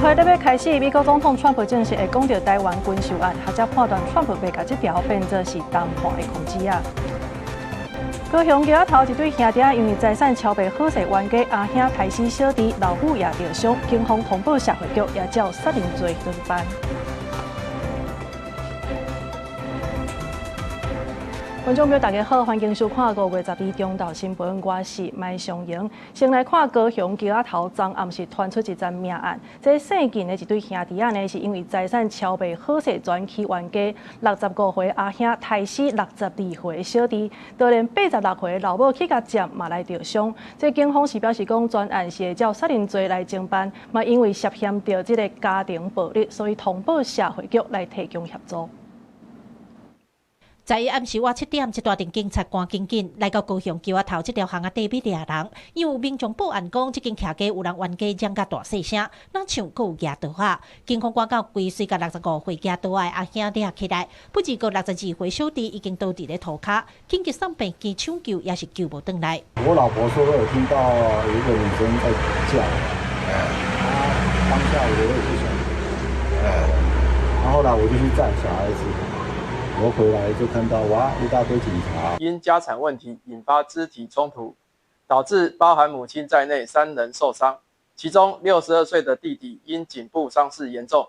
會咧欲開始，美國總統川普正式會講著臺灣軍售案，學者判斷川普袂共這條變做是談判的空子啊。高雄橋仔頭一對兄弟因為財產抄賣好勢冤家，阿兄刣死小弟，老母也著傷，警方通報社會局，也照殺人罪偵辦。觀眾朋友，大家好，歡迎收看5月12中晝新聞，我是麥尚瑩。先來看高雄橋仔頭，昨暗時傳出一樁命案。這姓靳的一對兄弟仔呢，是因為財產抄賣好勢轉去冤家，65歲阿兄刣死62歲小弟，就連86歲老母去共斬嘛來著傷。這警方是表示講，全案是會照殺人罪來偵辦，嘛因為涉嫌著這个家庭暴力，所以通報社會局來提供協助。十一暗時倚7點，一大陣警察趕緊緊來到高雄橋仔頭這條巷仔底欲掠人，因為有民眾報案講，這間徛家有人冤家嚷甲大細聲，若像閣有舉刀仔。警方趕到規隨共65歲舉刀仔的阿兄掠起來，不過個62歲小弟已經倒佇咧塗跤，緊急送病院搶救也是救無轉來。我老婆說有聽到有一個女生在叫，當下我也不曉得，然後後來我就去載小孩子。我回來就看到哇，一大堆警察。因家產問題引發肢體衝突，導致包含母親在內三人受傷，其中62歲的弟弟因頸部傷勢嚴重，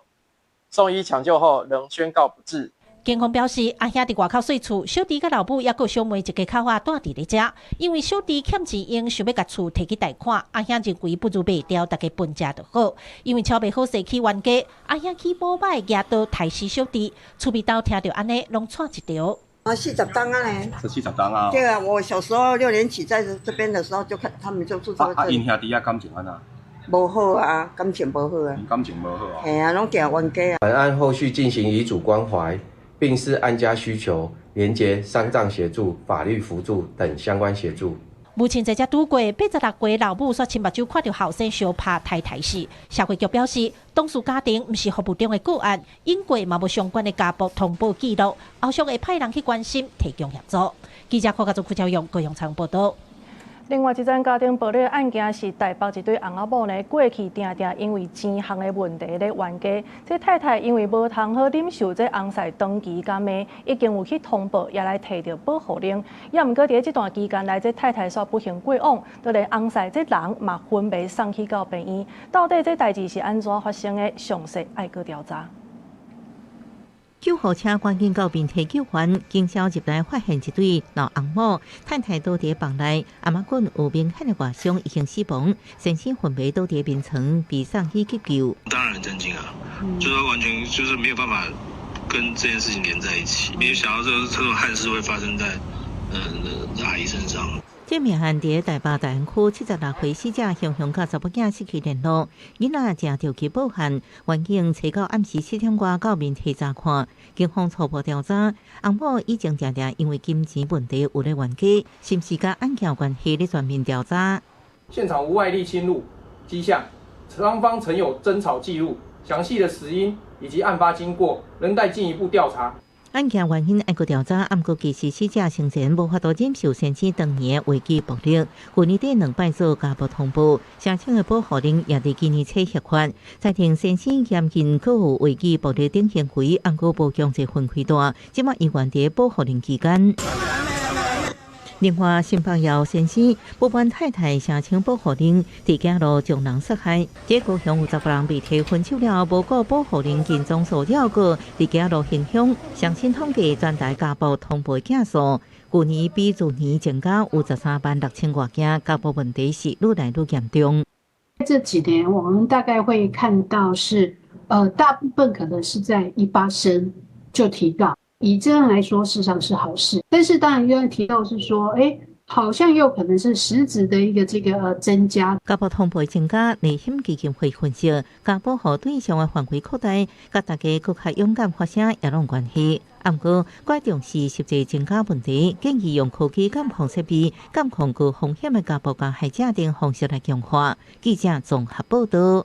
送醫搶救後仍宣告不治。警方表示，阿兄佇外口稅厝，小弟佮老母猶閣小妹一家口仔蹛佇咧遮。因為小弟欠錢用，想欲共厝提去貸款，阿兄認為不如賣掉，大家分食就好。因為抄袂好勢起冤家，阿兄起無歹舉刀刣死小弟。厝邊兜聽著按呢，攏掣一條。啊，40冬啊咧。是四十冬啊。對啊，我小時候六年級在這邊的時候，就看他們就住在這。啊，𪜶兄弟仔感情按怎？無好啊，感情無好啊。感情無好啊。嘿啊，攏定冤家啊。本案後續進行遺囑關懷，並視案家需求，連結喪葬協助、法律輔助等相關協助。母親在遮拄過，86歲老母煞親目睭看著後生相拍刣刣死。社會局表示，當事家庭毋是服務中的個案，因過嘛無相關的家暴通報記錄，後續會派人去關心，提供協助。記者柯家祖、柯昭勇、高雄採訪報導。另外一樁家庭暴力案件是台北一對翁仔某呢，過去定定因為錢項的問題咧冤家。這太太因為無通好忍受這翁婿長期共罵，已經有去通報，也來提著保護令。也毋過佇這段期間內，這太太煞不幸過往，就連翁婿這人嘛昏迷送去到病院。到底這代誌是按怎發生的？詳細愛閣調查。救護車趕緊到面提救援，警消入來發現一對老翁某，太太倒佇房內，頷仔骨有明顯的外傷，已經死亡，先生昏迷倒佇眠床，被送去急救。當然很震驚啊，就說完全就是沒有辦法跟這件事情連在一起，沒有想到這種憾事會發生在阿姨身上。這命案佇台北大安區76歲死者雄雄佮查某囝失去聯絡，囡仔正著去報案，員警揣到暗時7點外到面提查看，警方初步調查，翁某以前定定因為金錢問題有咧冤家，是毋是佮案件有關係咧全面調查。現場無外力侵入跡象，雙方曾有爭吵記錄，詳細的死因以及案發經過仍待進一步調查。案件原因愛閣調查，毋過其實死者生前無法度忍受先生當年的話語暴力，去年底兩擺做家暴通報，申請的保護令也佇今年初核發。裁定先生嚴禁閣有話語暴力等行為，毋過無強制分開蹛，這馬依然佇保護令期間。另外，新北姚先生不滿太太申請保護令，佇街路將人殺害。這高雄有查埔人被提分手了，無顧保護令跟蹤騷擾，閣佇街路行兇。相信統計全台家暴通報件數，去年比去年增加有13萬6千外件，家暴問題是愈來愈嚴重。這幾年，我們大概會看到是，大部分可能是在一發生就提告。以這樣來說，事實上是好事。但是當然又要提到是說，好像又可能是實質的一個這個增加。家暴通報增加，內心基金會分析，家暴予對象的範圍擴大，佮大家閣較勇敢發聲也攏有關係。毋過，閣重視實際增加問題，建議用科技監控設備監控高風險的家暴加害者等方式來強化。記者綜合報道。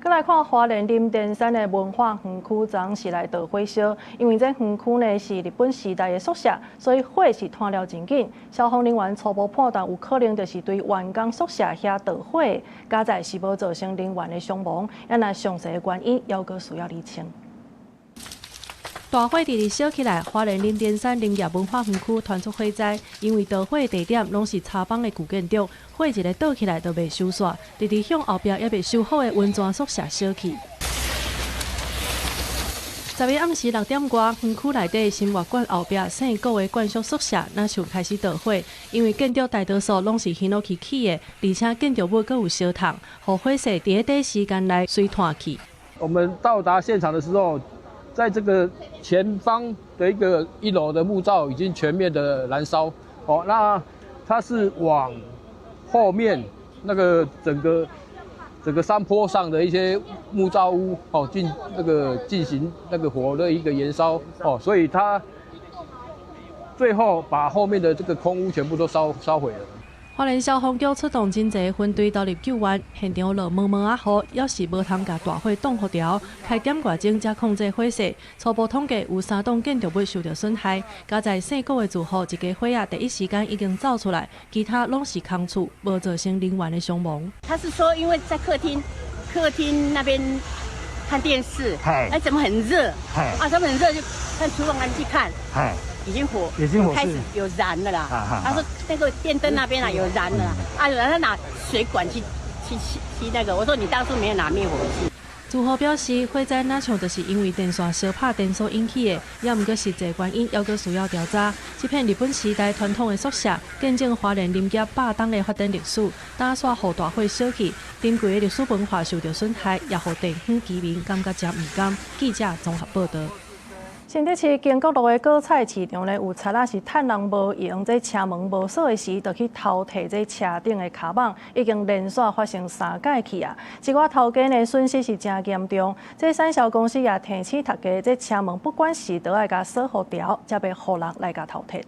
閣來看花蓮林田山的文化園區，昨昏是來著火燒，因為這園區呢是日本時代的宿舍，所以火是傳了真緊。消防人員初步判斷，有可能就是對員工宿舍遐著火，佳哉是無造成人員的傷亡，啊若詳細的原因，猶閣需要釐清。大火直直燒起來，花蓮林田山林業文化園區傳出火災，因為著火地點攏是柴房的舊建築，火一个著起來就袂收煞，直直向後壁猶未修好的溫泉宿舍燒去。10日暗時6點外，園區內底新活館後壁姓顧的慣宿宿舍，若像開始著火，因為建築大多數攏是ヒノキ起的，而且建築物閣有燒燙，予火勢佇咧短時間內隨傳去。我們到達現場的時候，在這個前方的一個一樓的木造已經全面的燃燒，哦，那它是往後面那個整個山坡上的一些木造屋，哦，進那個進行那個火的一個延燒，哦，所以它最後把後面的這個空屋全部都燒毀了。花蓮消防局出動真濟分隊投入救援，現場落毛毛仔雨，猶是無通共大火擋予牢。開點外鐘才控制火勢，初步統計有三棟建築物受著損害。佳哉姓顧的住戶一家伙仔第一時間已經走出來，其他攏是空厝，無造成人員的傷亡。他是說，因為在客廳那邊看電視，哎，怎麼很熱？啊，怎麼很熱？就看廚房去看。已經火，已經火開始有燃了啦。他說那個電燈那邊啊有燃了，啊，然後他拿水管去那個。我說你當初沒有拿滅火器。住戶表示，火災若像就是因為電線燒拍電所引起的，猶毋過實際原因猶閣需要調查。這片日本時代傳統的宿舍，見證花蓮林業百冬的發展歷史，打煞予大火燒去，珍貴的歷史文化受著損害，也予地方居民感覺誠毋甘。記者綜合報導。新竹市經國路的果菜市場呢，有賊仔是趁人無閒，這車門無鎖的時，就去偷提這車頂的跤蠓，已經連續發生三擺去啊！這寡偷家呢，損失是誠嚴重。這產銷公司也提醒大家，這車門不管是都愛共鎖予牢，才袂予人來共偷提。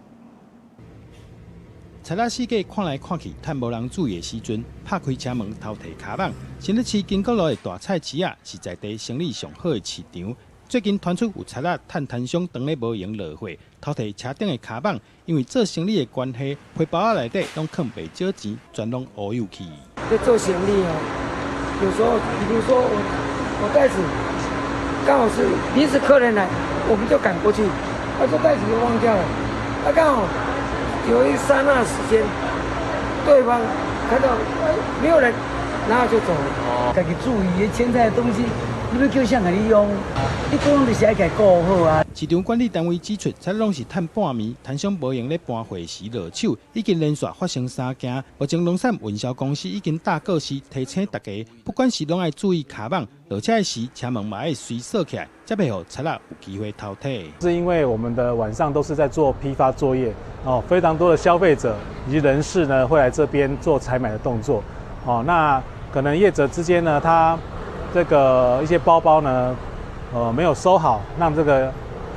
賊仔四界看來看去，趁無人注意的時陣，拍開車門偷提跤蠓。新竹市經國路的大菜市仔，是在地生意上好的市場。最近傳出有賊仔趁攤商當咧無閒落貨，偷提車頂的跤蠓，因為做生意的關係，皮包仔內底攏囥袂少錢，全攏烏有去。在做生意哦，有時候，比如說我袋子剛好是臨時客人來，我們就趕過去，他說袋子就忘掉了，他剛好有一剎那時間，對方看到沒有人，然後就走了。家己注意，現在的東西。你欲叫啥共你用？你講就是愛共顧好啊。市場管理單位指出，賊攏是趁半暝攤商無閒咧搬貨時落手，已經連續發生三件。目前農產運銷公司已經貼告示提醒大家，不管是攏愛注意跤蠓，落車的時車門嘛愛隨鎖起來，才袂予賊仔有機會偷提。是因為我們的晚上都是在做批發作業，哦，非常多的消費者以及人士呢會來這邊做採買的動作，哦，那可能業者之間呢，他這個一些包包呢，沒有收好，讓這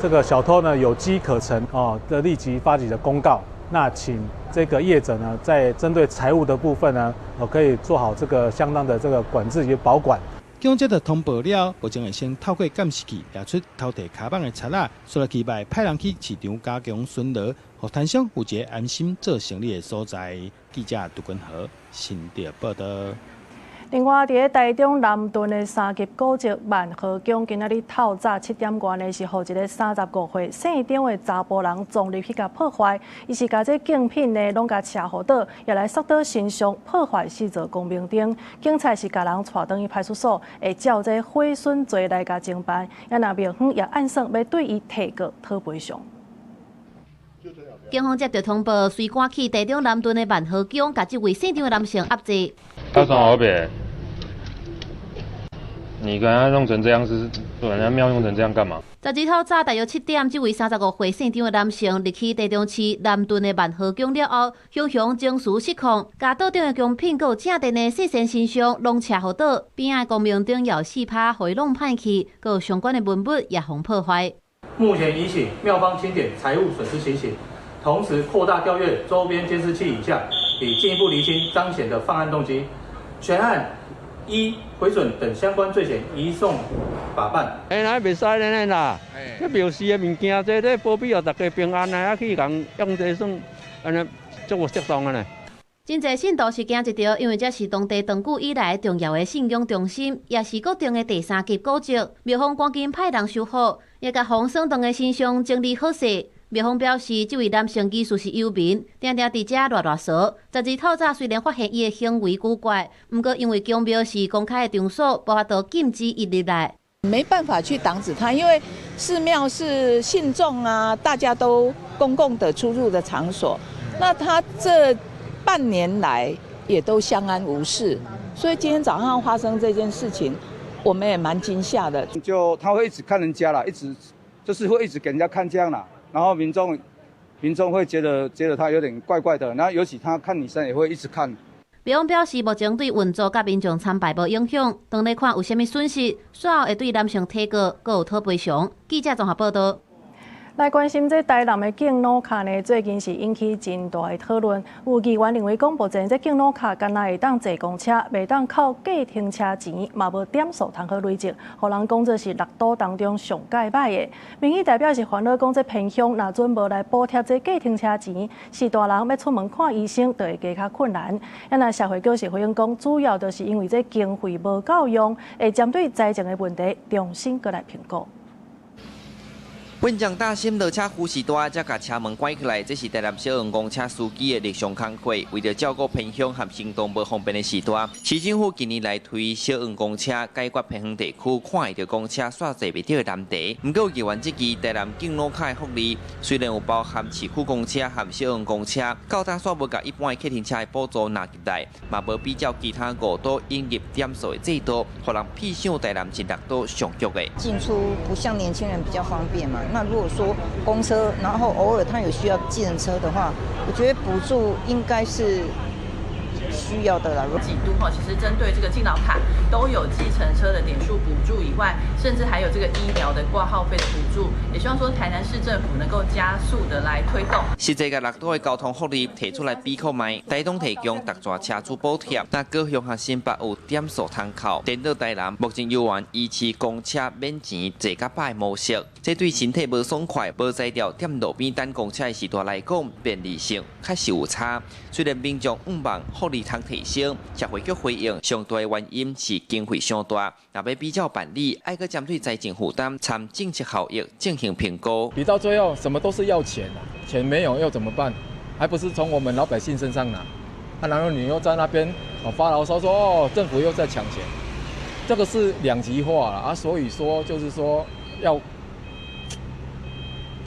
個小偷呢有機可乘哦，的立即發起的公告。那請這個業者呢，在針對財物的部分呢，可以做好這個相當的這個管制與保管。警方接到通報了，目前會先透過監視器掠出偷提跤蠓的賊仔，紲落去會派人去市場加強巡邏，予攤商有一個安心做生意的所在。記者杜君和新竹報導。另外，佇咧台中南屯的三級古蹟萬和宮，今仔日透早7點外呢，是予一个35歲姓張的查埔人闖入去共破壞，伊是共這競品呢攏共車予倒，也來摔倒神像，破壞四座光明燈。警察是共人帶轉去派出所，會照這毀損罪來共偵辦。啊若廟方也按算欲對伊提告討賠償。警方接著通報，隨趕去台中南屯的萬和宮，共這位姓張的男性押解。他從後邊，你跟他弄成這樣子，把人家廟弄成這樣幹嘛？10日透早大約7點，這位35歲姓張的男性入去台中市南屯的萬和宮了後，雄雄情緒失控，共桌頂的貢品閣有正殿的四尊神像攏車予倒，邊仔的光明燈也有四拍，予伊弄歹去，閣有相關的文物也予破壞。目前已請廟方清點財物損失情形，同時擴大調閱周邊監視器影像，以進一步釐清張顯的犯案動機。全案依毀損等相關罪嫌移送法辦。哎，那袂使按呢啦，這廟寺的物件，這保庇予大家平安啊，去共用這算按呢足無適當的呢。真濟信徒是驚一著，因為這是當地長久以來重要的信仰中心，也是國定的第三級古蹟。廟方趕緊派人修復，也共封鎖當的神像整理好勢。廟方表示，這位男性疑似是遊民，定定佇遮賴賴趖。十二透早雖然發現伊的行為古怪，毋過因為宮廟是公開的場所，無法度禁止伊入來。沒辦法去擋止他，因為寺廟是信眾啊，大家都公共的出入的場所。那他這半年來也都相安無事，所以今天早上發生這件事情，我們也蠻驚嚇的。就他會一直看人家啦，一直就是會一直給人家看這樣啦，然後民眾會覺得他有點怪怪的，然後尤其他看女生也會一直看。廟方表示，目前對運作佮民眾參拜無影響，當咧看有啥物損失，煞後會對男性提告，閣有討賠償。記者綜合報道。來關心這台南的敬老卡呢，最近是引起真大的討論。有議員認為講，目前這敬老卡敢若會當坐公車，袂當扣計程車錢，嘛無點數通好累積，予人講這是六都當中上蓋歹的。民意代表是煩惱講，這偏鄉若準無來補貼這計程車錢，序大人欲出門看醫生，就會加較困難。啊，若社會局是回應講，主要就是因為這經費無夠用，會針對財政的問題重新閣來評估。混帳大心落車呼時大，才共車門關起來。這是台南小黃公車司機的日常工課。為著照顧偏鄉和行動無方便的序大，市政府近年來推小黃公車解決偏遠地區看會著公車煞坐袂著的難題。毋過議員質疑台南敬老卡的福利，雖然有包含市區公車和小黃公車，到今煞無共一般的客運車的補助納入來，嘛無比照其他五都引入點數的制度，予人屁想台南是六都上俗的。進出不像年輕人比較方便嘛。那如果說公車，然後偶爾他有需要計程車的話，我覺得補助應該是需要的啦。幾都哈，其實針對這個敬老卡都有計程車的點數補助以外，甚至還有這個醫療的掛號費的補助，也希望說台南市政府能夠加速的來推動。實際共六都的交通福利提出來比較覓，台東提供特大車主補貼，那高雄和新北有點數通扣。顛倒台南目前猶原維持公車免錢坐甲飽的模式，這對身體無爽快、無才調踮路邊等公車的序大來講，便利性確實有差。雖然民眾向望福利通提升，社會局回應上大的原因是經費傷大，若欲比照辦理，愛閣針對財政負擔、參政策效益進行評估。比到最後，什麼都是要錢啊，錢沒有又怎麼辦？還不是從我們老百姓身上拿？啊，然後你又在那邊發牢騷說哦，政府又在搶錢，這個是兩極化了啊，所以說就是說要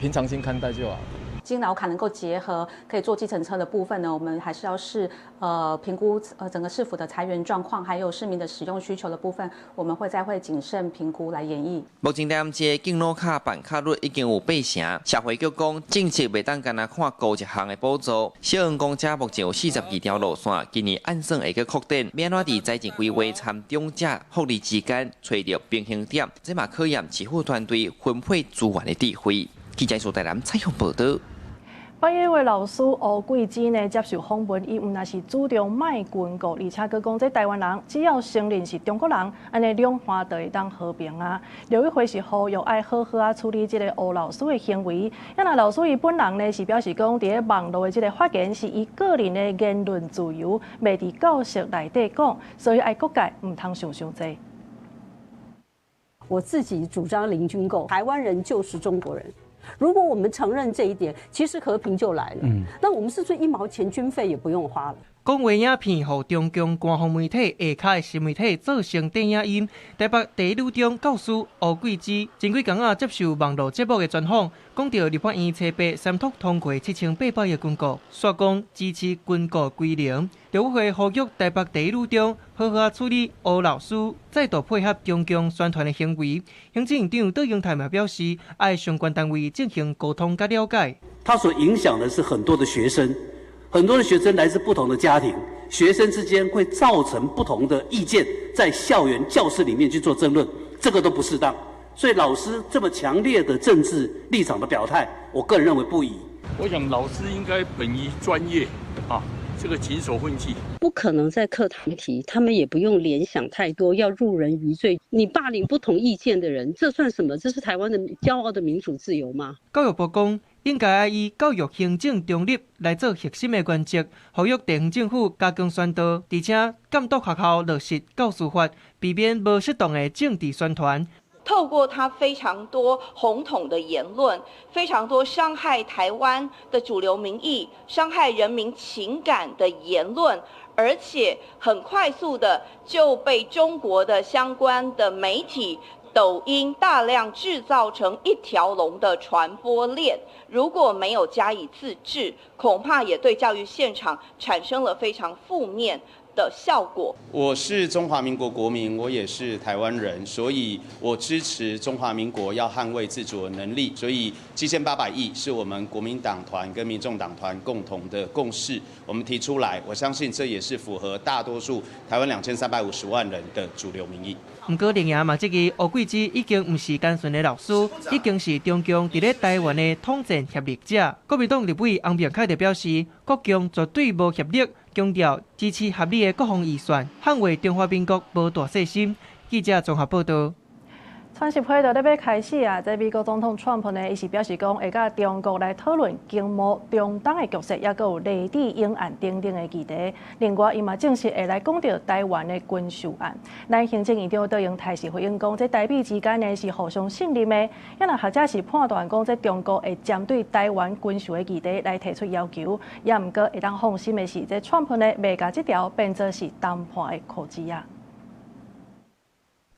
平常心看待就好。敬老卡能夠結合可以坐計程車的部分呢，我們還是要視評估整個市府的財源狀況，還有市民的使用需求的部分，我們會再會謹慎評估來研議。目前台南市的敬老卡辦卡率已經有8成，社會局講政策袂當干焦看孤一項的補助。小黃公車目前有42條路線，今年按算會閣擴展，欲按怎佇財政規劃參長者福利之間揣著平衡點，這嘛考驗市府團隊分配資源的智慧。記者蘇台南採訪報導。北一女老師吳桂芝呢接受訪問，伊毋但是主張莫軍購，而且閣講這台灣人只要承認是中國人，按呢兩岸就會當和平啊。陸委會是呼籲愛好好仔處理這个吳老師的行為。啊，若老師伊本人呢是表示講，佇咧網路的這个發言是伊個人的言論自由，袂佇教室內底講，所以愛各界毋通想傷濟。我自己主張零軍購，台灣人就是中國人。如果我們承認這一點，其實和平就來了。那我們是不是一毛錢軍費也不用花了？講話影片予中共官方媒體下跤的新媒體做成電影音。台北第一女中教師吳桂芝前幾工仔接受網路節目的專訪，講到立法院初八三讀通過7800億軍購，煞講支持軍購歸零。陸委會呼籲台北第一女中好好處理吳老師再度配合中共宣傳的行為。行政院長卓榮泰嘛表示，愛相關單位進行溝通佮了解。他所影響的是很多的學生。很多的學生來自不同的家庭，學生之間會造成不同的意見，在校園教室裡面去做爭論，這個都不適當。所以老師這麼強烈的政治立場的表態，我個人認為不宜。我想老師應該本於專業啊，這個謹守分際。不可能在課堂提，他們也不用聯想太多，要入人於罪。你霸凌不同意見的人，這算什麼？這是台灣的驕傲的民主自由嗎？教育部講，應該以教育行政中立來做核心的原則，呼籲地方政府加強宣導，而且監督學校落實教師法，避免無適當的政治宣傳。透過他非常多紅統的言論，非常多傷害台灣的主流民意、傷害人民情感的言論，而且很快速的就被中國的相關的媒體、抖音大量製造成一條龍的傳播鏈。如果沒有加以自制，恐怕也對教育現場產生了非常負面的效果。我是中華民國國民，我也是台灣人，所以我支持中華民國要捍衛自主的能力。所以7800億是我們國民黨團跟民眾黨團共同的共識，我們提出來，我相信這也是符合大多數台灣2350萬人的主流民意。毋過，另外嘛，質疑胡桂芝已經毋是單純的老師，已經是中共佇咧台灣的統戰協力者。國民黨立委翁明凱就表示，國共絕對無協力，強調支持合理的國防預算，捍衛中華民國無大細心。記者綜合報道。川習會就咧欲開始啊！這美國總統川普呢，伊是表示講會佮中國來討論經貿、中東的局勢，抑閣有黎智英案等等的議題。另外，伊嘛正式會來講著台灣的軍售案。咱行政院長卓榮泰是回應講，這台美之間呢是互相信任的。啊若學者是判斷講，這中國會針對台灣軍售的議題來提出要求。也毋過會當放心的是，這川普呢袂共這條變做是談判的箍子仔。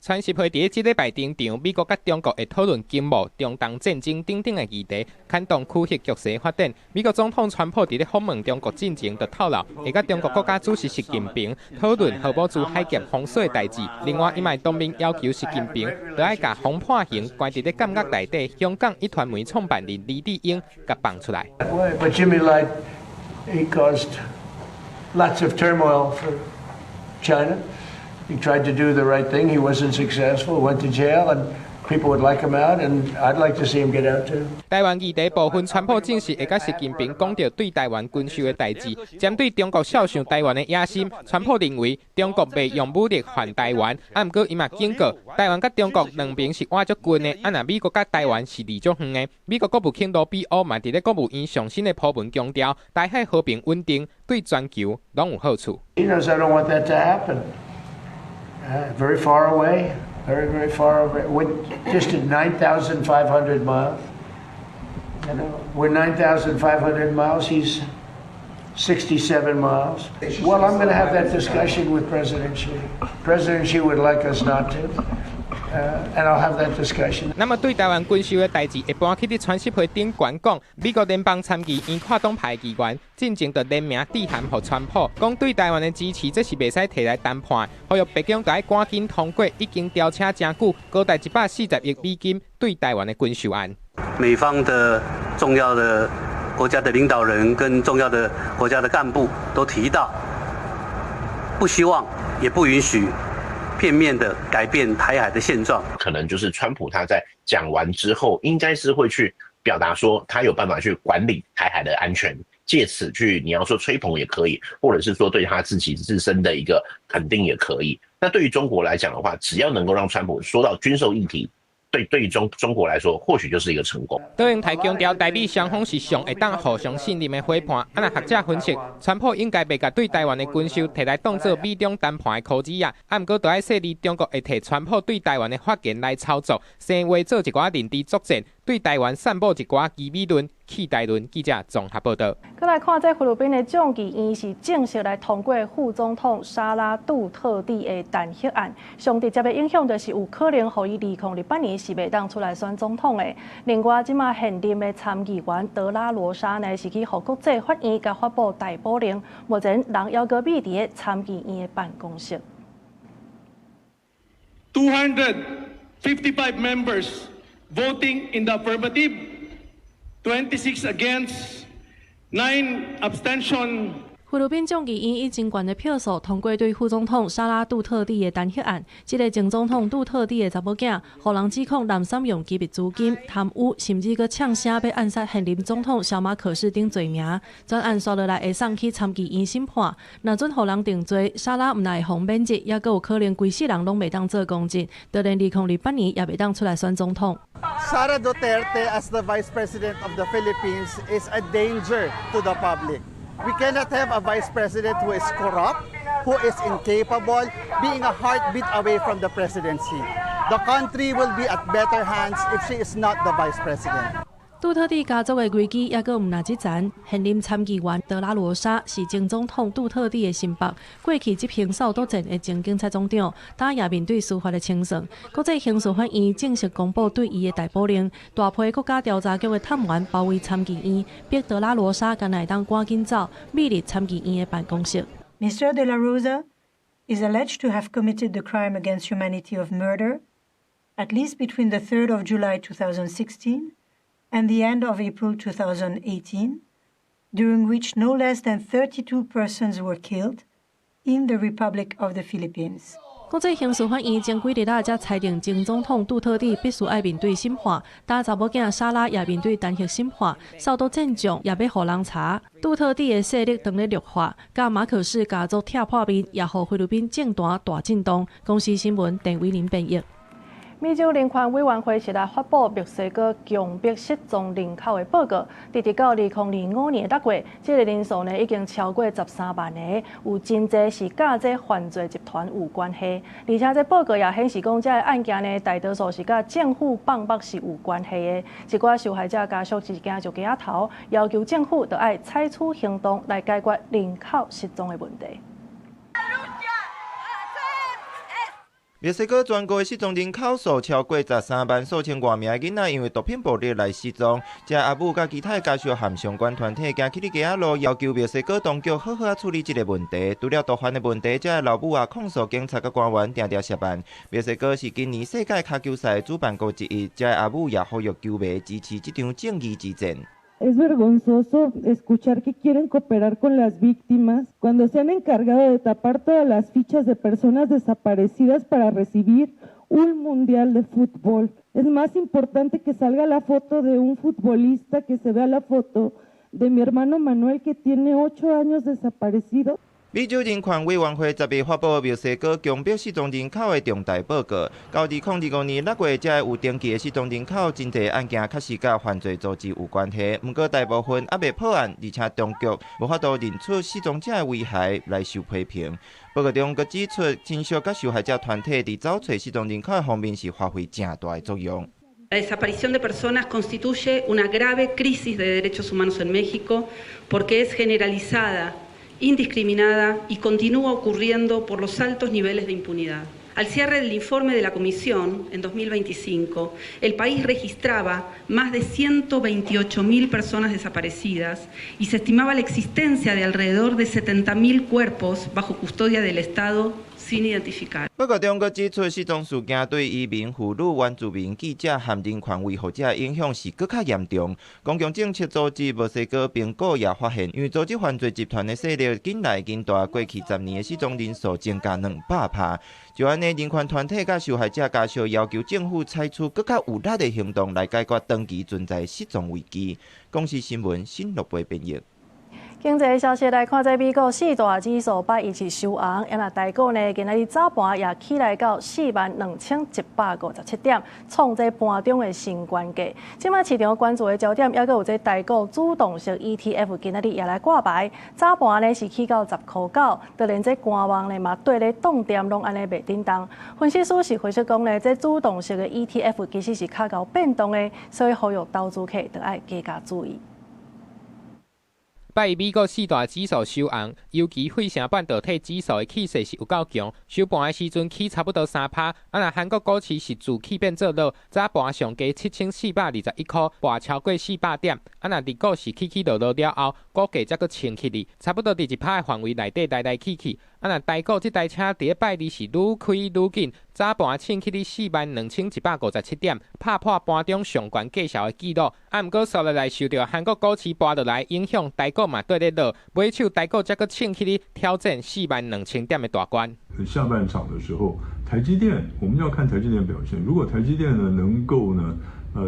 川習會佇這禮拜登場，美國佮中國會討論經貿、中東戰爭等等的議題，牽動區域局勢發展。美國總統川普佇咧訪問中國進前就透露，會佮中國國家主席習近平討論荷姆茲海峽封鎖的代誌。另外，伊嘛當面要求習近平，著愛共風判刑關佇咧監獄內底香港壹傳媒創辦人黎智英共放出來。 But Jimmy Lai, he caused lots of turmoil for China. He tried to do the right thing. He wasn't successful. Went to jail, and people would like him out, and I'd like to see him get out too. 台灣議題部分，川普證實會佮習近平講著對台灣軍售的代誌，針對中國肖想台灣的野心，川普認為中國袂用武力犯台灣，啊，毋過伊嘛警告，台灣佮中國兩邊是倚足近的，啊，若美國佮台灣是離足遠的。美國國務卿盧比歐嘛佇咧國務院上新的鋪文強調，台海和平穩定對全球攏有好處。 He knows I don't want that to happen. Very far away, very, very far away. We're distant 9,500 miles. We're 9,500 miles. He's 67 miles. Well, I'm going to have that discussion with President Xi. President Xi would like us not to. And I'll have that discussion. 那麼對台灣軍售的代誌，會搬去佇川習會頂懸講，美國聯邦參議院跨黨派議員進前就聯名致函予川普，講對台灣的支持，這是袂使提來談判。呼籲白宮著愛趕緊通過已經調車誠久，高達140億美金對台灣的軍售案。美方的重要的國家的領導人跟重要的國家的幹部都提到，不希望也不允許片面的改變台海的現狀。可能就是川普他在講完之後，應該是會去表達說他有辦法去管理台海的安全，借此去你要說吹捧也可以，或者是說對他自己自身的一個肯定也可以。那對於中國來講的話，只要能夠讓川普說到軍售議題，對於中國來說，或許就是一個成功。卓榮泰強調，台美雙方是上會當互相信任的夥伴。啊，若學者分析，川普應該袂共對台灣的軍售提來當做美中談判的箍子仔。啊，毋過著愛細膩中國會提川普對台灣的發言來操作，生話做一寡認知作戰，對台灣散布一寡疑美論、棄台論。記者綜合報道。閣來看，這菲律賓的眾議院是正式來通過副總統莎拉杜特蒂的彈劾案，上直接的影響就是有可能予伊2028年是袂當出來選總統的。另外，這馬現任的參議員德拉羅莎呢，是去予國際法院共發布逮捕令，目前人猶閣秘佇參議院的辦公室。 255 members voting in the affirmative, 26 against, 9 abstention. 菲律賓眾議院以真懸的票數通過對副總統莎拉杜特蒂的彈劾案。這个前總統杜特蒂的查某囝，予人指控濫使用機密資金、貪污，甚至閣嗆聲欲暗殺現任總統小馬可仕等罪名。全案紲落來會送去參議院審判。若準予人定罪，莎拉毋但會予免職，猶閣有可能規世人攏袂當做公職，就連2028年也袂當出來選總統。 Sara Duterte as the Vice President of the Philippines is a danger to the public. We cannot have a vice president who is corrupt, who is incapable, being a heartbeat away from the presidency. The country will be at better hands if she is not the vice president. 杜特蒂家族的危機猶閣毋但這層，現任參議員德拉羅莎是前總統杜特蒂的心腹，過去執行掃毒戰的前警察總長，今也面對司法的清算。國際刑事法院正式公布對伊的逮捕令，大批國家調查局的探員包圍參議院，逼德拉羅莎干焦會當趕緊走，秘入參議院的辦公室。 Mr. De La Rosa is alleged to have committed the crime against humanity of murder, at least between the 3rd of July 2016 and the end of April 2018, during which no less than 32 persons were killed in the Republic of the Philippines. 國際刑事法院前幾日仔才裁定前總統杜特蒂必須愛面對審判，今查某囝莎拉也面對彈劾審判，掃毒戰將也欲予人查。杜特蒂的勢力當咧弱化，佮馬可仕家族拆破面，也予菲律賓政壇大震動。公視新聞鄧偉林編譯。美洲人權委員會是來發布墨西哥強迫失蹤人口的報告，直直到2025年6月，這个人數呢已經超過13萬個，有真濟是佮這犯罪集團有關係。而且這報告也顯示講，這个案件呢大多數是佮政府放牧是有關係的。一寡受害者家屬一驚就街仔頭，要求政府著愛採取行動來解決人口失蹤的問題。墨西哥全國的失蹤人口數超過13萬數千外名囡仔，因為毒品暴力來失蹤。這阿母佮其他的家屬和相關團體行起佇街仔路，要求墨西哥當局好好仔處理這个問題。除了毒販的問題，這个老母也控訴警察佮官員定定涉案。墨西哥是今年世界跤球賽的主辦國之一，這个阿母也呼籲球迷支持這場正義之戰。 Es vergonzoso escuchar que quieren cooperar con las víctimas cuando se han encargado de tapar todas las fichas de personas desaparecidas para recibir un mundial de fútbol. Es más importante que salga la foto de un futbolista que se vea la foto de mi hermano Manuel, que tiene 8 años desaparecido. 美洲人權委員會10日發布墨西哥強迫失蹤人口的重大報告，到2025年6月，才有登記的失蹤人口，真濟案件確實佮犯罪組織有關係。毋過大部分猶未破案，而且當局無法度認出失蹤者的遺骸來受批評。報告中閣指出，親屬佮受害者團體佇找揣失蹤人口的方面是發揮誠大的作用。 La desaparición de personas constituye una grave crisis de derechos humanos en México porque es generalizada, indiscriminada y continúa ocurriendo por los altos niveles de impunidad. Al cierre del informe de la Comisión, en 2025, el país registraba más de 128.000 personas desaparecidas y se estimaba la existencia de alrededor de 70.000 cuerpos bajo custodia del Estado sin identificar. 報告中閣指出，失蹤事件對移民、婦女、原住民、記者和人權維護者的影響是閣較嚴重。公共政策組織墨西哥評估也發現，因為組織犯罪集團的勢力緊來緊大，過去10年的失蹤人數增加200%。就按呢，人權團體佮受害者家屬要求政府採取閣較有力的行動來解決長期存在的失蹤危機。公視新聞新樂貝編譯。經濟消息來看，這美股四大指數拜一是收紅，啊若台股呢，今仔日早盤也起來到42,157點，創這盤中的新高價。這擺市場關注的焦點，猶閣有這台股主動式 ETF，今仔日也來掛牌。早盤呢是起到10塊9，就連這官網呢嘛綴咧當店攏按呢袂振動。分析師是分析講呢，這主動式的 ETF 其實是較𠢕變動的，所以呼籲投資客著愛加加注意。拜一美國四大指數收紅，尤其費城半導體指數的氣勢是有夠強，收盤的時陣起差不多3%。啊，若韓國股市是自起變做落，早盤上低7421塊，跋超過400點。啊，若日股是起起落落了後，股價才閣衝起去，差不多佇1%的範圍內底來來去去。啊，若台股這台車佇咧拜二是愈開愈緊，早盤衝起佇42,157點，拍破盤中上懸價數的紀錄。啊，毋過紲落來受著韓國股市跋落來影響，台股嘛綴咧落，尾手台股才閣衝起佇挑戰42,000點的大關。下半場的時候，台積電，我們要看台積電表現。如果台積電呢能夠呢，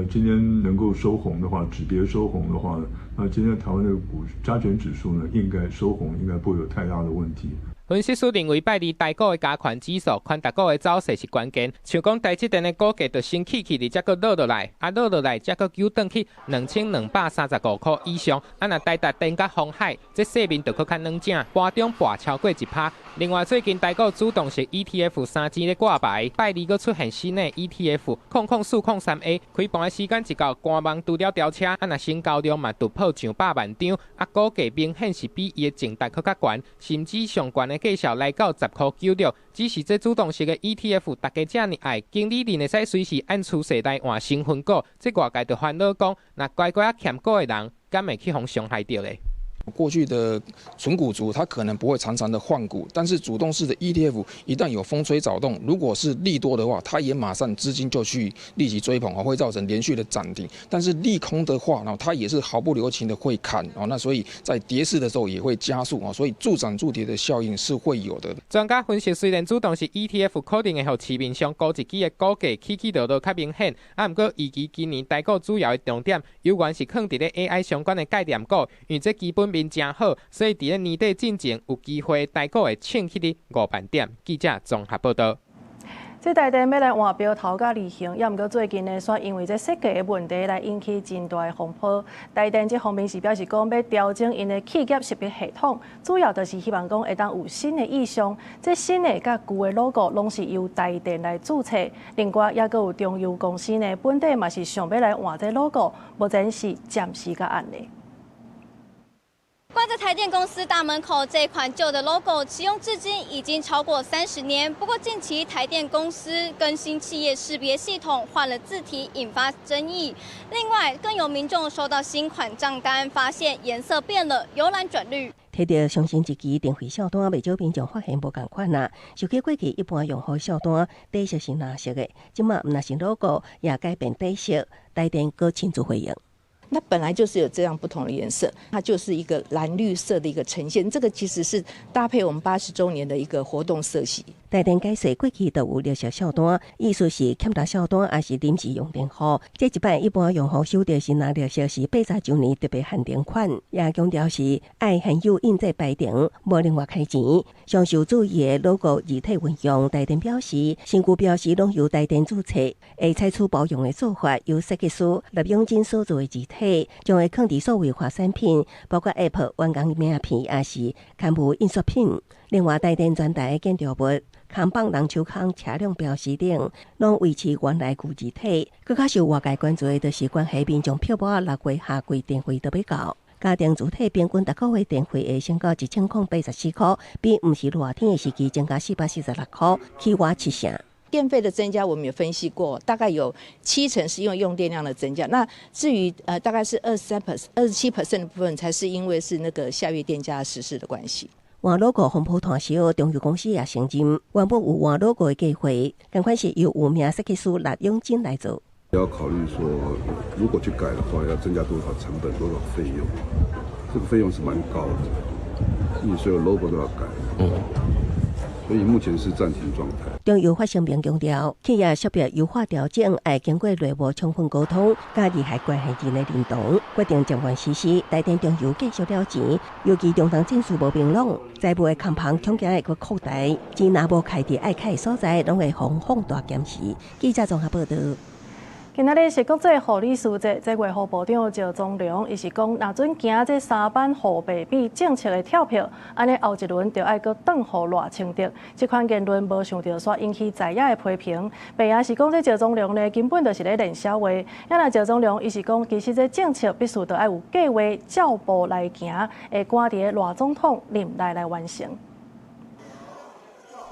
今天能夠收紅的話，止跌收紅的話，那今天台灣的股加權指數呢，應該收紅，應該不會有太大的問題。分析師認為，拜二台股的加權指數、權值股的走勢是關鍵。像講台積電的股價就先起起，才閣落落來，啊落落來才閣救轉去2,235塊以上。啊，若台達電佮鴻海，這勢面就閣較軟正，盤中跋超過1%。另外，最近台股主動式 ETF 三支咧掛牌，拜二閣出現新的 ETF 00403A，開盤的時間一到，官網除了飆車，啊若成交量嘛突破上百萬張，啊股價明顯是比伊的淨值閣較懸，甚至上懸的價數來到10.96塊，只是這主動式的 ETF，大家遮爾愛，經理人會使隨時按趨勢來換成分股，這外界就煩惱講，若乖乖仔欠股的人，敢會去予傷害著咧？過去的存股族，他可能不會常常的換股，但是主動式的 ETF 一旦有風吹草動，如果是利多的話，他也馬上資金就去立即追捧，會造成連續的漲停。但是利空的話呢，它也是毫不留情的會砍哦。那所以在跌勢的時候也會加速啊，所以助漲助跌的效應是會有的。專家分析，雖然主動式 ETF 可能會予市面上高一支的股價起起落落較明顯，啊，毋過預期今年台股主要的重點，猶原是囥佇咧 AI 相關的概念股，因為這基本面誠好，所以佇咧年底進前有機會台股會衝起佇5萬點。記者綜合報導。這台電欲來換標頭佮字型，也毋過最近呢，煞因為這設計的問題來引起真大的風波。台電這方面是表示講，欲調整𪜶的企業識別系統，主要就是希望講會當有新的意象。這新的佮舊的 logo 攏是由台電來註冊。另外，猶閣有中油公司呢，本底嘛是想欲來換這 logo，目前是暫時佮按咧。掛在台電公司大門口這款舊的 logo，啟用至今已經超過30年。不過近期台電公司更新企業識別系統，換了字體，引發爭議。另外，更有民眾收到新款賬單，發現顏色變了，由藍轉綠。提著上新一期電費賬單，袂少民眾發現無仝款啊。想起過去一般用戶賬單底色是藍色的，這馬毋但是 logo 也改變底色，台電閣親自回應。那本來就是有這樣不同的顏色，它就是一個藍綠色的一個呈現。這個其實是搭配我們80週年的一個活動色系。台電解釋過去就有綠色賬單，意思是欠單賬單抑是臨時用電戶。這一擺一般用戶收著是藍綠色，是80週年特別限定款，也強調是愛現有印製排程，無另外開錢。上受注意的 logo 字體運用，台電表示，新舊標識攏由台電註冊，會採取包容的做法，由設計師聶永真所做的字體，將會囥佇數位化產品，包括 App、員工名片，抑是刊物印刷品。另外，台電全台建築物、扛棒、人手空、車輛標識等，攏維持原來舊字體。閣較受外界關注的，就是關係民眾票簿6月夏季電費都欲到，家庭主體平均逐個月電費會升到1084塊，比毋是熱天的時期增加446塊，起倚7成。電費的增加，我們也分析過，大概有7成是因為用電量的增加。那至於大概是23 percent、27% 的部分，才是因為是那個夏月電價實施的關係。換 logo 風波湠燒，中油公司也承認，原本有換 logo 的計劃，仝款是由有名設計師聶永真來做。要考慮說，如果去改的話，要增加多少成本、多少費用？這個費用是蠻高的，你所有 logo 都要改。所以目前是暫停狀態。中油發聲明強調，企業識別優化調整，愛經過內部充分溝通，佮利害關係人的認同，決定暫緩實施。台電中油繼續了錢，尤其中東戰事無明朗，財務的空棚恐驚會閣擴大，錢若無開佇愛開的所在，攏會予放大檢視。記者綜合報導。今仔日是國際護理師節，這衛福部長趙宗龍，伊是講，若準驚這三班護白比政策的跳票，按呢後一輪就愛閣轉予賴清德。這款言論無想著煞引起在野的批評。白也是講，這趙宗龍呢根本就是咧練痟話。啊若趙宗龍伊是講，其實這政策必須著愛有計劃，照步來行，會趕佇咧賴總統任內來完成。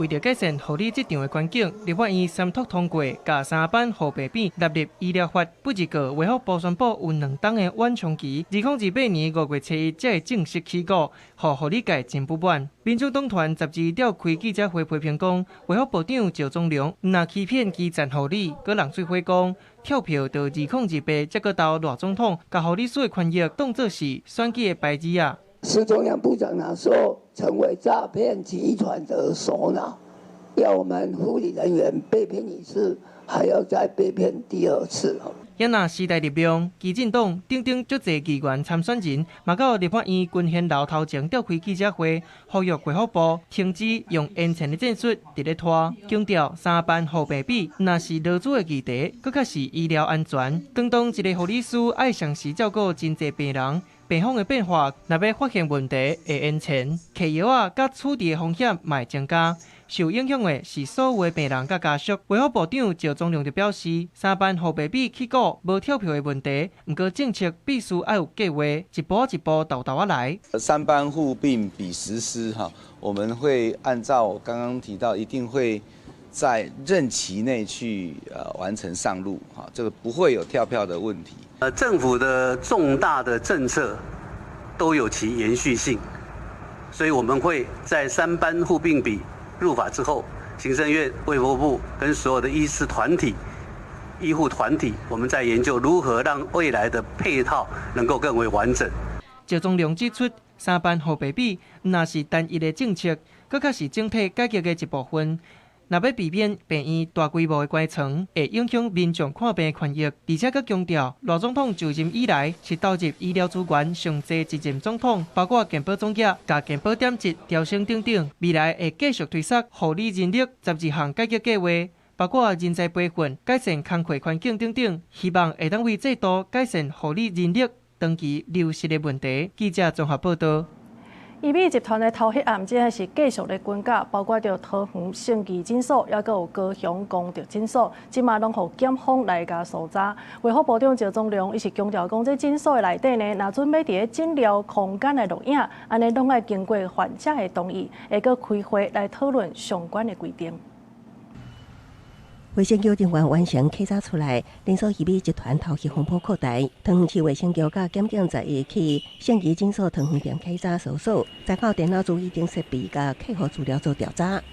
為著改善護理職場的環境，立法院三讀通過，共三班護病比納入醫療法。不過，衛福部宣布有兩冬的緩衝期，2028年5月7日才會正式起鼓，予護理界真不滿。民眾黨團12召開記者會批評講，衛福部長趙宗龍毋但欺騙基層護理，閣弄水火講跳票到2028才閣投賴總統，共護理師的權益當做是選舉的牌子仔。施宗陽部長那時候成為詐騙集團的首腦，要我們護理人員被騙一次，還要再被騙第二次。也若時代力量、基進黨等等足濟議員參選人，嘛到立法院群賢樓頭前召開記者會，呼籲衛福部停止用延前的戰術佇咧拖，強調三班護病比毋但是勞資的議題，閣較是醫療安全。當當一個護理師愛同時照顧真濟病人，病房的變化，若欲發現問題會延前，嗑藥仔佮處置的風險嘛會增加。受影響的是所有的病人佮家屬。衛福部長趙宗龍就表示，三班護病比起鼓無跳票的問題，毋過政策必須愛有計劃，一步一步沓沓仔來。三班護病比實施哈，我們會按照我剛剛提到，一定會在任期內去完成上路哈，這個不會有跳票的問題。政府的重大的政策都有其延續性，所以我們會在三班護病比入法之後，行政院、衛福部跟所有的醫師團體、醫護團體，我們在研究如何讓未來的配套能夠更為完整。趙宗龍指出，三班護病比毋但是單一的政策，閣較是整體改革的一部分。若欲避免病院大規模的關床，會影響民眾看病權益。而且閣強調，賴總統就任以來是投入醫療資源上濟一任總統，包括健保總額、共健保點值調升等等。未來會繼續推捒護理人力12項改革計劃，包括人才培訓、改善工課環境等等，希望會當為制度改善護理人力長期流失的問題。記者綜合報導。醫美集團的偷翕案，這是繼續咧滾價，包括著桃園聖義診所，抑閣有高雄公德診所，這馬攏予檢方來共搜查。衛福部長趙宗龍伊是強調講，這診所的內底呢，若準備佇咧診療空間來錄影，按呢攏愛經過患者的同意，會閣開會來討論相關的規定。衛生局人員完成稽查出來，連鎖醫美集團偷翕風波擴大。桃園市衛生局佮檢警11去聖義診所桃園店稽查搜索，參考電腦注意等設備佮客戶資料做調查。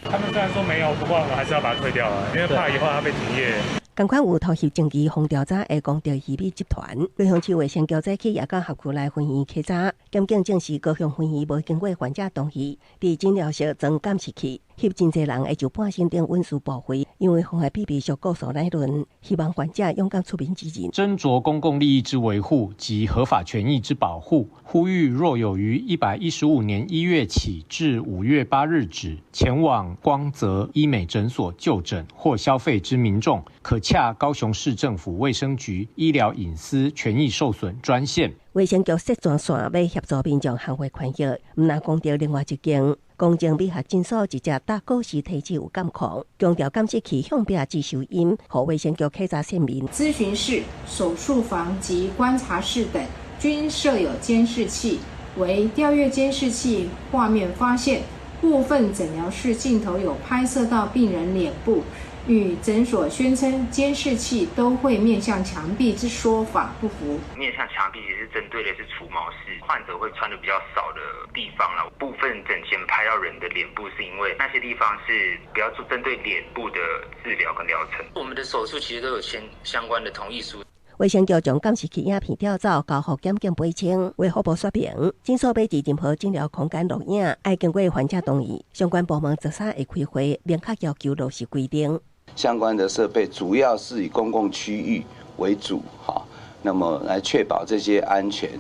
他們雖然說沒有，不過我還是要把它退掉了，因為怕以後它被停業。仝款有偷翕證據，予調查的公德醫美集團，高雄市衛生局早起也到轄區內分院稽查，檢警證實高雄分院無經過患者同意，佇診療室裝監視器，翕真濟人的上半身等隱私部位，因為妨礙秘密屬告訴乃論，希望患者勇敢出面指認。斟酌公共利益之維護及合法權益之保護，呼籲若有於115年1月起至5月8日止前往光澤醫美診所就診或消費之民眾，可洽高雄市政府衛生局醫療隱私權益受損專線。衛生局設專線欲協助民眾捍衛權益，毋但講著另外一間公正美學診所直接打高時提示有監控，強調監視器向壁只收音，予衛生局稽查說明。諮詢室、手術房及觀察室等均設有監視器，惟調閱監視器畫面發現，部分診療室鏡頭有拍攝到病人臉部。與診所宣稱監視器都會面向牆壁之說法不符。面向牆壁其實針對的是除毛室，患者會穿的比較少的地方啦。部分診間拍到人的臉部，是因為那些地方是比較針對臉部的治療跟療程。我們的手術其實都有簽相關的同意書。衛生局將監視器影片調走，交予檢警厘清。衛福部說明，診所欲佇任何診療空間錄影，愛經過患者同意。相關部門13會開會，明確要求落實規定。相關的設備主要是以公共區域為主，哈，那麼來確保這些安全。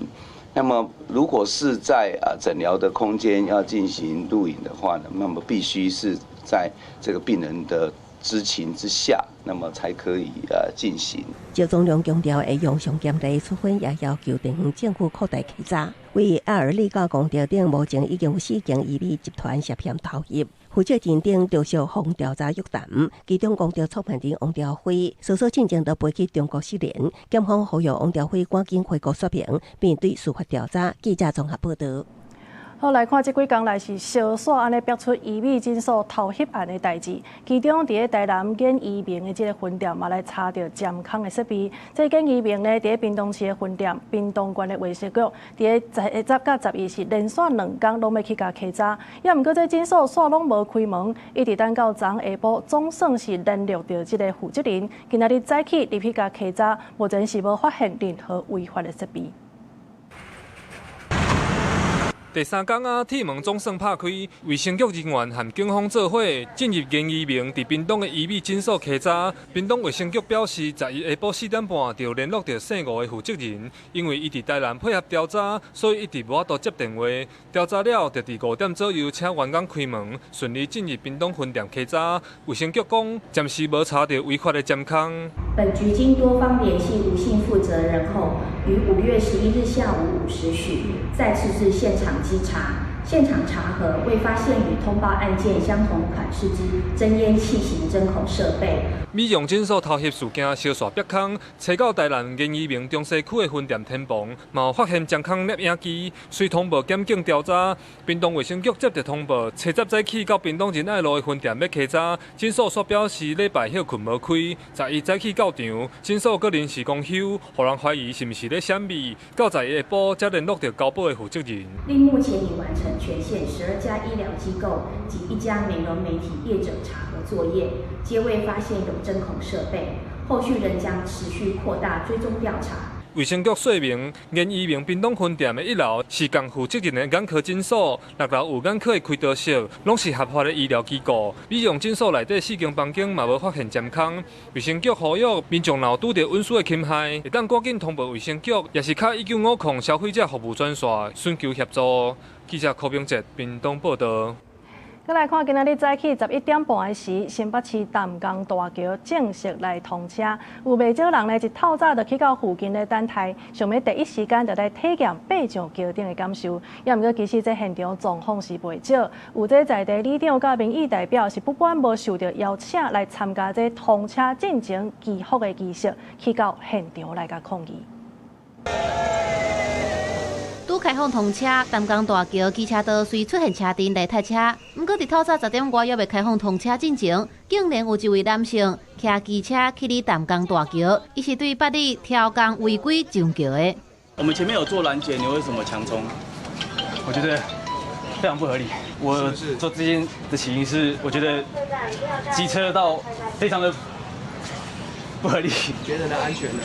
那麼如果是在診療的空間要進行錄影的話呢，那麼必須是在這個病人的知情之下，那麼才可以進行。趙宗龍強調，會用上嚴厲處分，也要求地方政府擴大稽查。為阿爾利佮公德等，目前已經有四間醫美集團涉嫌偷翕。負責人等陸續予調查約談，其中公德創辦人王朝輝，搜索進前就飛去中國失聯，檢方呼籲王朝輝趕緊回國說明，面對司法調查。記者綜合報導。好，來看這幾工來是相紲按呢爆出醫美診所偷翕案的代誌，其中佇咧台南簡醫明的這个分店嘛來查著針孔的設備。這簡醫明呢，佇咧屏東市的分店，屏東縣的衛生局佇咧10佮11是連續兩工攏欲去共稽查，也毋過這診所煞攏無開門，一直等到昨下晡總算是聯絡著這个負責人，今仔日早起入去共稽查，目前是無發現任何違法的設備。第三工仔，鐵門總算拍開，衛生局人員和警方做伙進入顏醫明佇屏東的醫美診所稽查。屏東衛生局表示，11下晡4點半就聯絡著姓吳的負責人，因為伊佇台南配合調查，所以一直無法度接電話。調查了，就佇5點左右請員工開門，順利進入屏東分店稽查。衛生局講，暫時無查著違法的針孔。本局經多方聯繫吳姓負責人後，於5月11日下午5時許再次至現場稽查，現場查核未發現與通報案件相同款式之偵煙氣型針孔設備。美容診所偷翕事件相紲爆空，查到台南顏醫明中西區的分店天棚，嘛有發現針孔攝影機，隨通報檢警調查。屏東衛生局接著通報，初十早起到屏東仁愛路的分店欲稽查，診所煞表示禮拜歇睏無開，11早起到場，診所閣臨時公休，予人懷疑是毋是咧閃避。到11下晡才聯絡著交保的負責人。另目前已完成全縣12家醫療機構及1家美容美體業者查核作業，皆未發現有針孔設備，後續仍將持續擴大追蹤調查。衛生局說明，顏醫明屏東分店的1樓是仝負責任的眼科診所，6樓有眼科的開刀室，攏是合法的醫療機構。美容診所內底4間房間嘛無發現針孔。衛生局呼籲民眾若有拄著隱私的侵害，會當趕緊通報衛生局，也是敲1950消費者服務專線尋求協助。記者柯明哲屏東報導。閣來看，今仔日早起11點半的時，新北市淡江大橋正式來通車。有袂少人呢，一透早就去到附近咧等待，想欲第一時間就來體驗爬上橋頂的感受。也毋過，其實這現場狀況是袂少，有這在地里長佮民意代表是不滿無受著邀請來參加這通車進前祈福的儀式，去到現場來共抗議。拄開放通車，淡江大橋機車道隨出現車陣來塞車。毋過佇透早10點外猶未開放通車進前，竟然有一位男性騎機車去佇淡江大橋，伊是對八里挑工違規上橋的。我們前面有做攔截，你為什麼強衝？我覺得非常不合理。我做這件的起因是，我覺得機車道非常的不合理。覺得呢安全呢？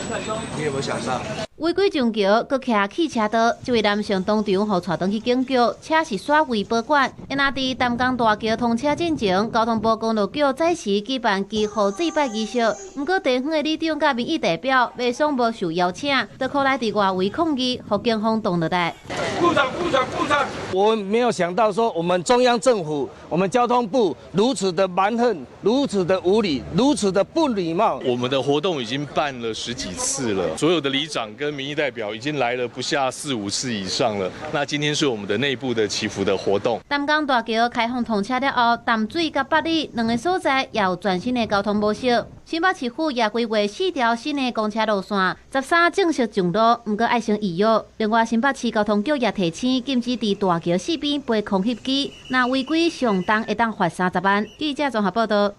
你有沒有想到？違規上橋，閣騎汽車道，這位男性當場予帶轉去警局，車是煞未保管。因若佇淡江大橋通車進前，交通部公路局早時舉辦祈福祭拜儀式，毋過地方的里長佮民意代表袂爽無受邀請，就過來佇外圍抗議，予警方擋落來。部長，部長，部長！我沒有想到說，我們中央政府、我們交通部如此的蠻橫，如此的無理，如此的不禮貌。我們的活動已經辦了十幾次了，所有的里長跟民意代表已經來了不下4、5次以上了。那今天是我們的內部的祈福的活動。淡江大橋開放通車了後，淡水佮八里兩个所在也有全新的交通模式。新北市府也規劃4條新的公車路線，13正式上路，毋過愛先預約。另外，新北市交通局也提醒，禁止佇大橋四邊飛空翕機，若違規上重會當罰30萬。記者綜合報導。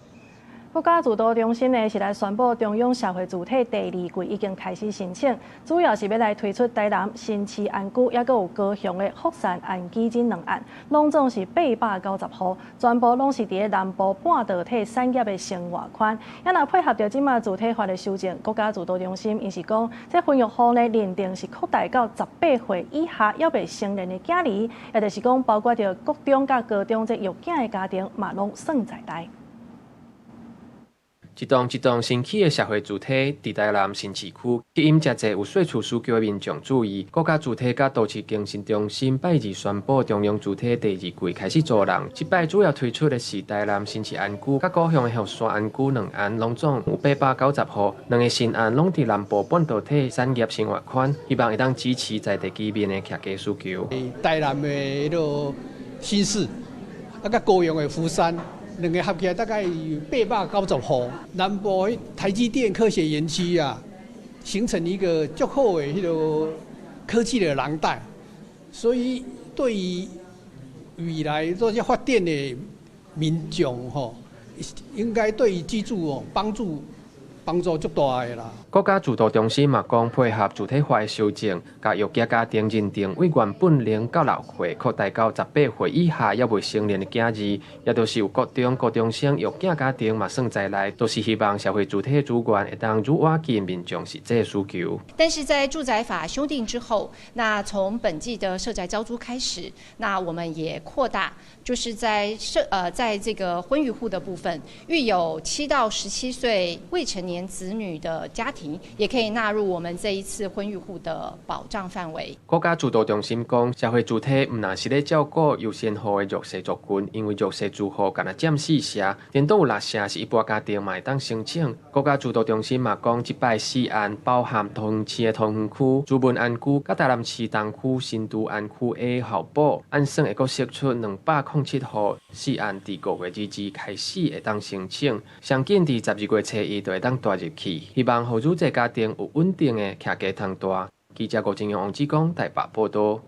國家自導中心呢是來宣布中央社會住宅第二季已經開始申請，主要是欲來推出台南新市安居，抑閣有高雄的福善安居這兩案，攏總是890戶，全部攏是佇咧南部半導體產業的生活圈。也若配合著這馬住宅法的修正，國家自導中心伊是講，這婚育戶呢認定是擴大到18歲以下猶未成年的囝兒，也就是講包括著國中佮高中這育囝的家庭嘛攏算在內。一棟一棟新起的社會住宅，佇台南新市區，吸引誠濟有稅厝需求的民眾注意。國家住宅佮都市更新中心拜二宣布，中央住宅第二季開始租人。這擺主要推出的是台南新市安居佮高雄的福山安居兩案，攏總有890戶，兩个新案攏佇南部半導體產業生活圈，希望會當支持在地居民的徛家需求。台南的彼个新市，佮高雄的福山。兩个合起來大概有890戶。南部台積電科學園區啊，形成一個足好的彼个科技的廊帶，所以對於未來這些發展的民眾吼，應該對於居住哦幫助。幫助足大的啦。國家住都中心嘛講，配合住體法的修正，共弱勢家庭認定為原本零到六歲擴大到18歲以下猶未成年的囝兒，也就是有國中、高中生弱勢家庭嘛算在內，都是希望社會主體資源會當愈倚近民眾實際需求。但是在住宅法修訂之後，那從本季的社宅交租開始，那我們也擴大，就是在這個婚育戶的部分，育有7到17歲未成年子女的家庭，也可以納入我們這一次婚育戶的保障範圍。國家住都中心講，社會主體毋但是咧照顧優先戶的弱勢族群，因為弱勢住戶干焦佔四成，顛倒有六成是一般家庭嘛會當申請。國家住都中心嘛講，這擺試案包含桃園市的桃園區、朱文安區、佮台南市東區、新都安區的候補，按算會閣釋出207戶，試案佇5月22開始會當申請，上緊佇12月初一就會當蹛入去，希望予愈濟家庭有穩定的徛家通蹛。記者吳正陽、王志剛台北報道。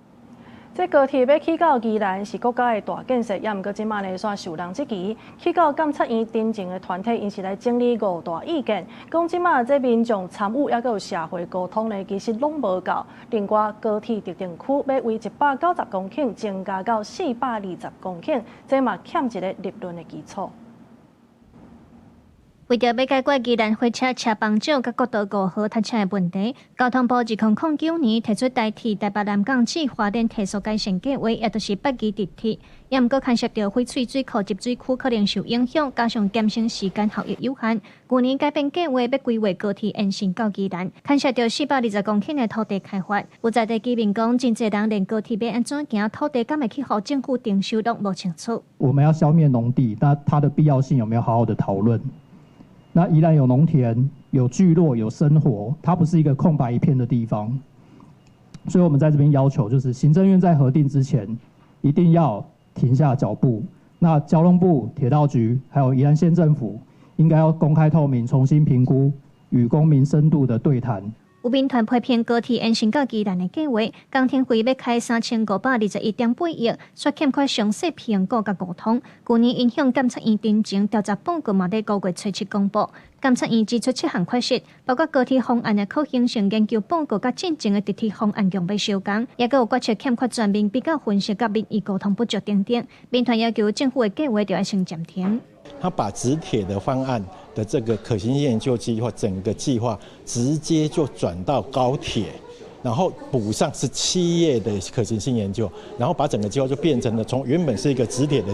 這高鐵欲起到宜蘭是國家的大建設，也毋過這馬呢煞受人質疑。起到監察院頂前的團體，𪜶是來整理五大意見，講這馬這民眾參與抑閣有社會溝通呢，其實攏無夠。另外，高鐵特定區欲為190公頃增加到420公頃，這嘛欠一个立論的基礎。為著欲解決宜蘭火車車幫少佮國道五號塞車的問題，交通部2009年提出台鐵台北南港至花蓮提速改善計劃，也就是北宜直鐵。也毋過牽涉著翡翠水庫集水區可能受影響，加上減省時間效益有限。舊年改變計劃，欲規劃高鐵延伸到宜蘭，牽涉著420公頃的土地開發。有在地居民講，真濟人連高鐵欲按怎行，土地敢會去予政府徵收攏無清楚。我們要消滅農地，那它的必要性有沒有好好的討論？那宜蘭有農田、有聚落、有生活，它不是一個空白一片的地方，所以我們在這邊要求，就是行政院在核定之前，一定要停下腳步。那交通部、鐵道局還有宜蘭縣政府，應該要公開透明，重新評估，與公民深度的對談。有民團批評高鐵延伸到宜蘭的計劃，工程費欲開3521.8億，煞欠缺詳細評估佮溝通。舊年影響監察院頂前調查報告嘛，佇5月初7公布。監察院指出七項缺失，包括高鐵方案的可行性研究報告佮進前的直鐵方案共欲相仝，抑閣有決策欠缺全面比較分析佮民意溝通不足等等。民團要求政府的計劃著愛先暫停。他把直鐵的方案的這個可行性研究計劃，整個計劃直接就轉到高鐵，然後補上17頁的可行性研究，然後把整個計劃就變成了從原本是一個直鐵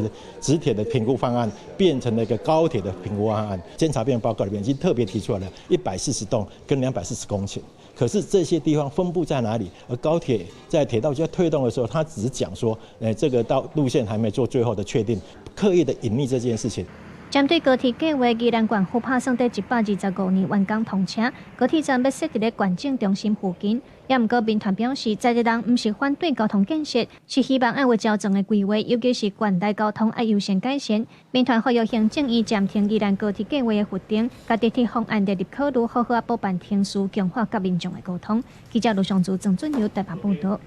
的評估方案，變成了一個高鐵的評估方案。監察院報告裡面已經特別提出來了140棟跟240公頃，可是這些地方分布在哪裡？而高鐵在鐵道局在推動的時候，他只是講說，誒，這個道路線還沒做最後的確定，刻意的隱匿這件事情。針對高鐵計劃，宜蘭縣府拍算佇125年完工通車，高鐵站欲設佇咧縣政中心附近。也毋過民團表示，在地人毋是反對交通建設，是希望愛有周全的規劃，尤其是縣內交通愛優先改善。民團呼籲行政院暫停宜蘭高鐵計劃的核定，共直鐵方案列入考慮，好好仔補辦程序，強化佮民眾的溝通。記者盧尚祖、鄭俊友台北報導。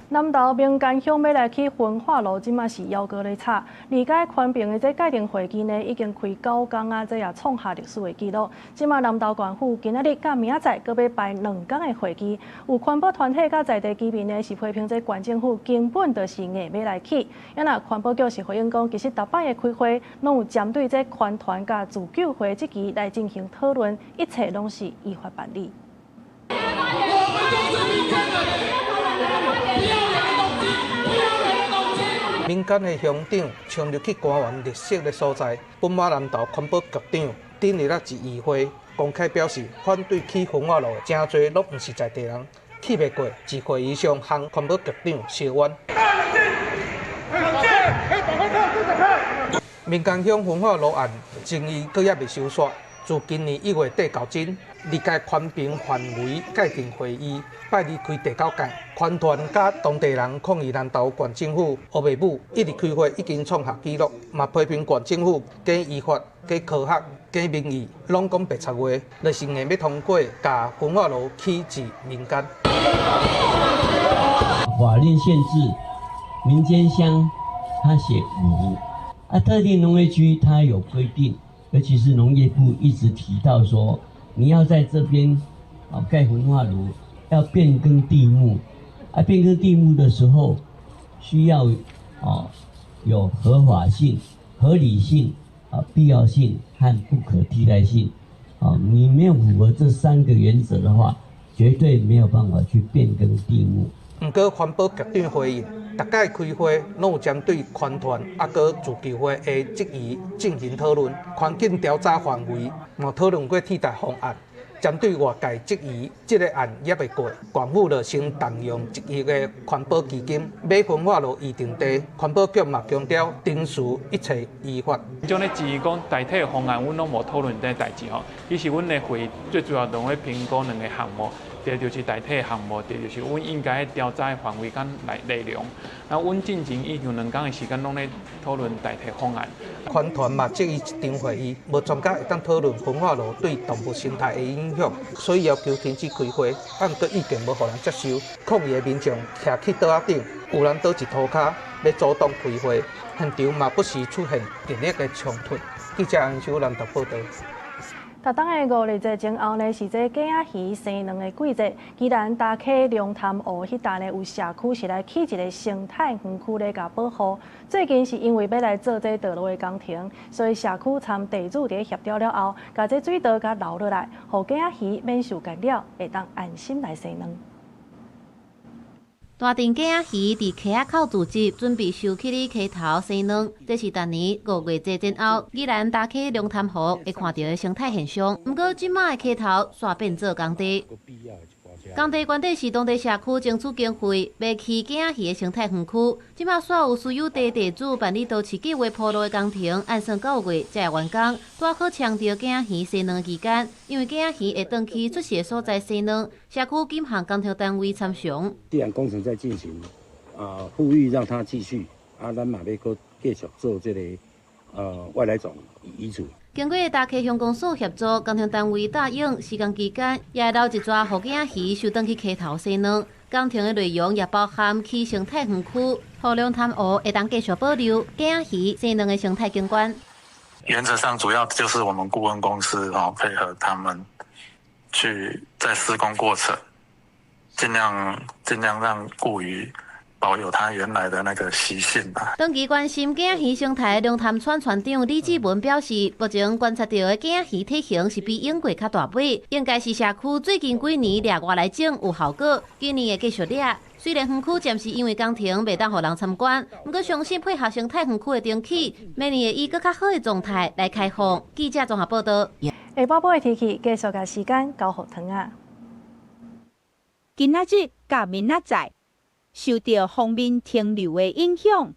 南投民間鄉欲來起焚化爐，這馬是猶閣咧吵。二階寬頻的這蓋定會議呢，已經開九工啊，這也創下歷史的紀錄。這馬南投縣府今仔日佮明仔載，閣欲排兩工的會議。有環保團體佮在地居民呢，是批評這縣政府根本就是硬欲來起。啊若環保局是回應講，其實逐擺的開會，攏有針對這環團佮自救會這期來進行討論，一切攏是依法辦理。我們就是民間人，不要臉的東西，不要臉的東西。民間的鄉長衝入去官員綠色的所在，本馬南投環保局長頂日仔一議會公開表示反對起焚化爐，誠濟攏毋是在地人，氣袂過，佇會議上向環保局長相冤。冷靜，趕快看，快看。民間鄉焚化爐案爭議閣猶未收煞，自今年1月底到今，二階環評範圍界定會議拜二開第九屆，環團佮當地人抗議南投縣政府烏白舞一直開會已經創下紀錄，嘛批評縣政府假依法、假科學、假民意，攏講白賊話，就是硬欲通過，共焚化爐起予民間。法令限制民間鄉他寫5，啊，特定農業區它有規定，尤其是農業部一直提到說，你要在這邊啊蓋焚化爐，要變更地目，啊，變更地目的時候需要啊有合法性、合理性、啊必要性和不可替代性，啊，你沒有符合這三個原則的話，絕對沒有辦法去變更地目。毋過環保局長回應，逐擺開會攏有針對環團抑閣自救會的質疑進行討論，環境調查範圍嘛討論過替代方案，針對外界質疑，這個案猶未過，縣府就先動用1億的環保基金買焚化爐預定地，環保局嘛強調程序一切依法。將咧質疑講代替方案，阮攏無討論這代誌吼。其實阮的會最主要攏咧評估兩個項目。第一就是代替項目，第二就是阮應該調查的範圍佮內容。那阮進前已經2工的時間攏咧討論代替方案。環團嘛，質疑這場會議無專家會當討論焚化爐對動物生態的影響，所以要求停止開會。啊，毋過意見無予人接受，抗議的民眾徛去桌仔頂，有人倒佇塗跤欲阻擋開會，現場嘛不時出現激烈的衝突。記者安秀南投報導。逐冬的五日節前後呢，是這雞仔魚生卵的季節。宜蘭大溪龍潭湖彼搭呢，有社區是來起一個生態園區來共保護。最近是因為欲來做這道路的工程，所以社區參地主佇協調了後，共這水道共留落來，予雞仔魚免受干擾，會當安心來生卵。大陣雞仔魚佇溪仔口聚集，準備收起咧溪頭生卵。這是逐年5月節前後，宜蘭大溪龍潭湖會看著的生態現象。毋過，這馬的溪頭煞變做工地。工地原底是當地社區爭取經費，欲起雞仔魚的生態園區。這馬煞有私有地地主辦理都市計畫鋪路的工程，按算9月才會完工。拄好搶著雞仔魚生卵期間，因為雞仔魚會轉去出世的所在生卵，社區緊向工程單位參詳。既然工程在進行，呼籲讓它繼續，咱嘛欲閣繼續做這個外來種移除。經過大溪鄉公所協助，工程單位答應施工期間也會留一逝予雞仔魚收轉去溪頭生卵。工程的內容也包含起生態園區，予龍潭湖會當繼續保留雞仔魚生卵的生態景觀。原則上，主要就是我們顧問公司配合他們去在施工過程，盡量讓顧魚保有它原來的那個習性吧。長期關心雞仔魚生態的龍潭村村長李志文表示，目前觀察到的雞仔魚體型是比英國較大尾，應該是社區最近幾年掠外來種有效果，今年會繼續掠。雖然園區暫時因為工程袂當予人參觀，毋過相信配合生態園區的重啟，明年會以閣較好的狀態來開放。記者綜合報道。下晡晡的天氣繼續共時間交予糖仔。今仔日佮明仔載受著鋒面停留的影響，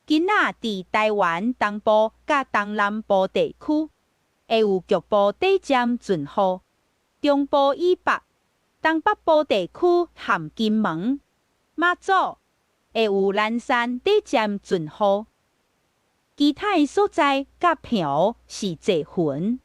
今仔佇台灣東部佮東南部地區會有局部短暫陣雨，中部以北、東北部地區含金門、馬祖會有零散短暫陣雨，其他的所在佮澎湖是濟雲。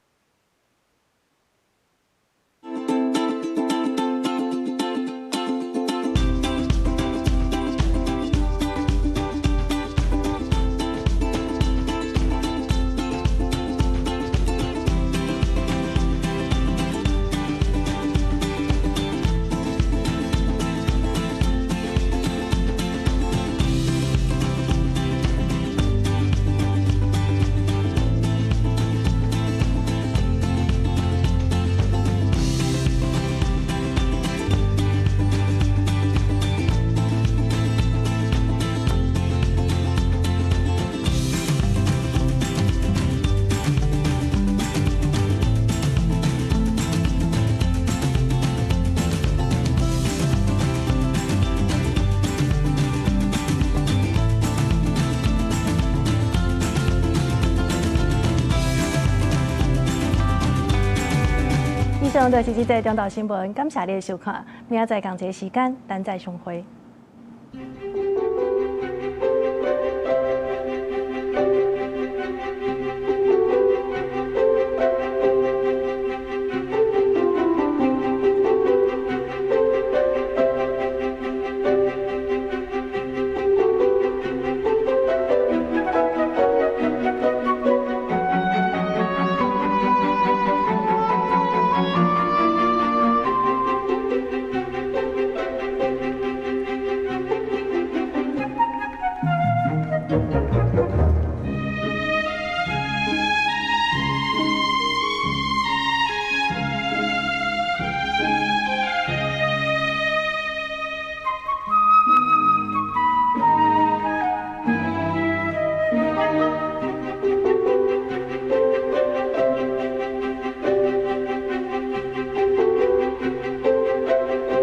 以上就是這節中晝新聞，感謝你的收看，明仔載仝一个時間，咱再相會。